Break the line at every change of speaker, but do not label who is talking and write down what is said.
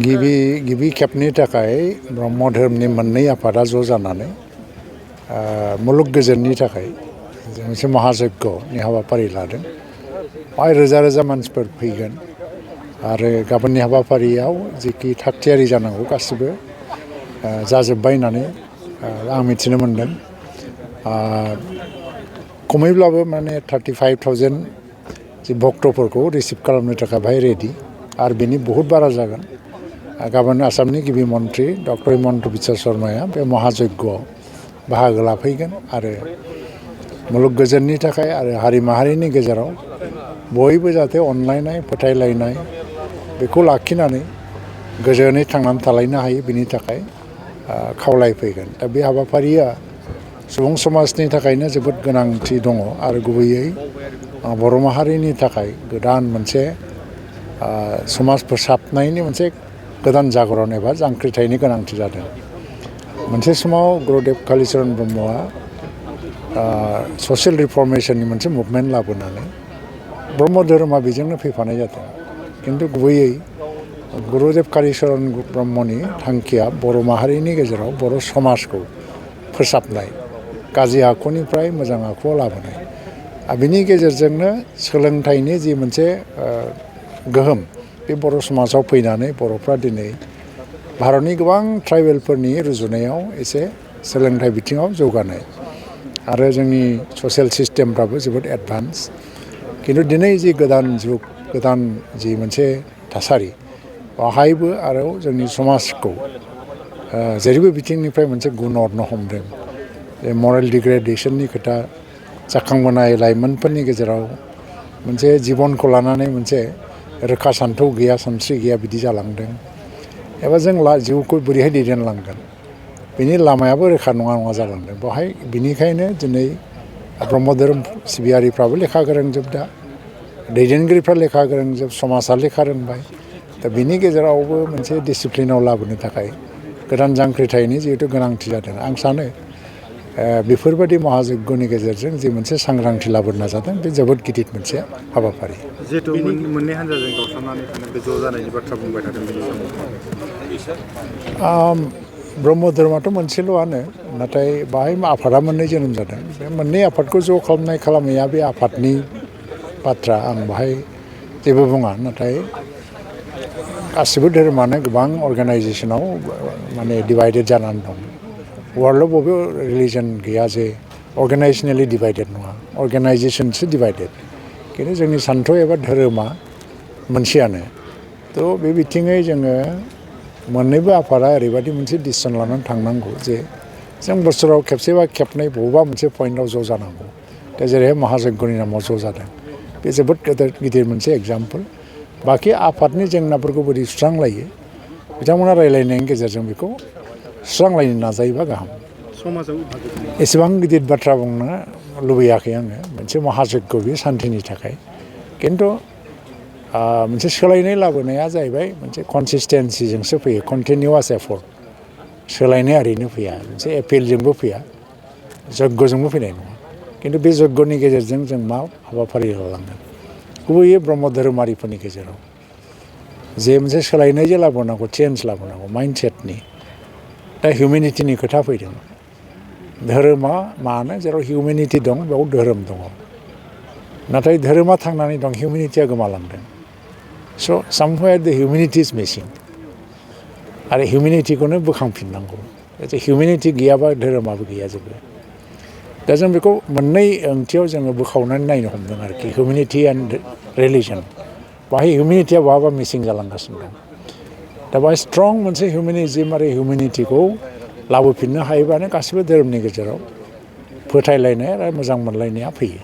गिबि खेबनि थाखाय ब्रह्म धोरोमनि मोननै आफादा ज' जानानै मुलुग गोजोननि थाखाय मोनसे महायज्ञनि हाबाफारि लादों। बाहाय रोजा रोजा मानसिफोर फैगोन आरो गाबोननि हाबाफारियाव जिखि थागथियारि जानांगौ गासिबो जाजोब्बाय होननानै आं मिथिनो मोनदों। खमैब्लाबो माने 35,000 जि भक्तफोरखौ रिसिभ खालामनो थाखाय बाहाय रेडि आरो बेनि बहुत बारा जागोन। गाबोन आसामनि गिबि मन्थ्रि डक्टर हिमन्त बिश्व शर्माया बे महायज्ञआव बाहागो लाफैगोन आरो मुलुग गोजोननि थाखाय आरो हारि माहारिनि गेजेराव बयबो जाहाथे अनलायनाय फोथायलायनाय बेखौ लाखिनानै गोजोनै थांनानै थालायनो हायो बिनि थाखाय खावलायफैगोन। दा बे हाबाफारिया सुबुं समाजनि थाखायनो जोबोद गोनांथि दङ आरो गुबैयै बर' माहारिनि थाखाय गोदान मोनसे समाज फोसाबनायनि मोनसे गोदान जागरण एबा जांख्रिथायनि गोनांथि जादों। मोनसे समाव गुरुदेव कालिचरन ब्रह्मआ ससियेल रिफर्मेशननि मोनसे मुभमेन्ट लाबोनानै ब्रह्म धोरोमा बेजोंनो फैफानाय जादों। खिन्थु गुबैयै गुरुदेव कालिचरन ब्रह्मनि थांखिया बर' माहारिनि गेजेराव बर' समाजखौ फोसाबनाय, गाज्रि आखुनिफ्राय मोजां आखुआव लाबोनाय। बिनि गेजेरजोंनो सोलोंथाइनि जि मोनसे गोहोम बे बर' समाजाव फैनानै बर'फ्रा दिनै भारतनि गोबां ट्राइबेलफोरनि रुजुनायाव एसे सोलोंथाइ बिथिङाव जौगानाय आरो जोंनि ससियेल सिस्टेमफ्राबो जोबोद एडभान्स। खिन्थु दिनै जि गोदान जुग, गोदान जि मोनसे थासारि बाहायबो आरो जोंनि समाजखौ जेरैबो बिथिंनिफ्राय मोनसे गुन अरनो हमदों। बे मरेल डिग्रेडेसननि खोथा, जाखांबोनाय लाइमोनफोरनि गेजेराव मोनसे जिबनखौ लानानै मोनसे रोखा सान्थौ गैया, सानस्रि गैया बिदि जालांदों। एबा जों जिउखौ बोरैहाय दैदेनलांगोन बिनि लामायाबो रोखा नङा जालांदों। बेवहाय बिनिखायनो दिनै ब्रह्म धोरोम सिबियारिफ्राबो लेखा गोरोंजोब, दा दैदेनगिरिफ्रा लेखा गोरोंजोब, समाजा लेखा रोंबाय। दा बिनि गेजेरावबो मोनसे डिसिप्लिनाव लाबोनो थाखाय गोदान जांख्रिथायनि जिहेतु गोनांथि जादों। आं सानो बेफोरबायदि महायज्ञनि गेजेरजों जि मोनसे सांग्रांथि लाबोनो नाजादों बे जोबोद गिदिर मोनसे हाबाफारि।
जिहेतु मोननै हान्जाजों गावस्रानानै थानाय बे ज' जानायनि बाथ्रा बुंबाय थादों बेनि
सोमोन्दै ब्रह्म धोरोमाथ' मोनसेल'आनो, नाथाय बाहाय आफादा मोननै जोनोम जादों। बे मोननै आफादखौ ज' खालामनाय खालामैया बे आफादनि बाथ्रा, आं बाहाय जेबो बुङा। नाथाय गासिबो धोरोमानो गोबां अर्गानाइजेसनाव माने डिभाइडेड जानानै दं। वर्ल्डआव बबे रिलिजन गैया जे अर्गानाइजेसनेलि डिभाइडेड नङा, अर्गानाइजेसनसो डिभाइडेड। खिन्थु जोंनि सान्थौ एबा धोरोमा मोनसेयानो। थ' बे बिथिङै जोङो मोननैबो आफादा ओरैबायदि मोनसे डिसिसन लानानै थांनांगौ जे जों बोसोराव खेबसे बा खेबनै बबेबा मोनसे पइन्टआव ज' जानांगौ। दा जेरैहाय महायज्ञनि नामाव ज' जादों, बे जोबोद गिदिर मोनसे एग्जाम्पोल। बाखि आफादनि जेंनाफोरखौ बोरै सुस्रांलायो बिथांमोना रायलायनायनि गेजेरजों बेखौ सुस्रांलायनो नाजायोबा गाहाम। एसेबां गिदिर बाथ्रा बुंनो लुबैयाखै आङो। मोनसे महायज्ञ बे सान्थिनि थाखाय। खिन्थु मोनसे सोलायनाय लाबोनाया जाहैबाय मोनसे कनसिस्टेन्सिजोंसो फैयो, कन्टिनिउवास एफर्ट। सोलायनाया ओरैनो फैया, मोनसे एपिलजोंबो फैया, यज्ञजोंबो फैनाय नङा। खिन्थु बे यज्ञनि गेजेरजों जों मा हाबाफारि लालांगोन, गुबैयै ब्रह्म धोरोमारिफोरनि गेजेराव जे मोनसे सोलायनाय जे लाबोनांगौ, चेन्ज लाबोनांगौ माइन्डसेटनि। दा हिउमेनिटिनि खोथा फैदों। धोरोमा मानो, जेराव हिउमेनिटि दं बेयाव धोरोम दङ। नाथाय धोरोमा थांनानै दं, हिउमेनिटिया गोमालांदों। स' सामवेयार द हिउमेनिटि इज मिसिं। आरो हिउमेनिटिखौनो बोखांफिननांगौ। हिउमेनिटि गैयाबा धोरोमाबो गैया जेबो। दा जों बेखौ मोननै ओंथियाव जोङो बोखावनानै नायनो हमदों आरोखि, हिउमेनिटि एन्ड रिलिजन। बाहाय हिउमेनिटिया बहाबा मिसिं जालांगासिनो दं। दा बाहाय स्ट्रं मोनसे हिउमेनिजिम आरो हिउमेनिटिखौ लाबोफिननो हायोबानो गासिबो धोरोमनि गेजेराव फोथायलायनाय आरो मोजां मोनलायनाया फैयो।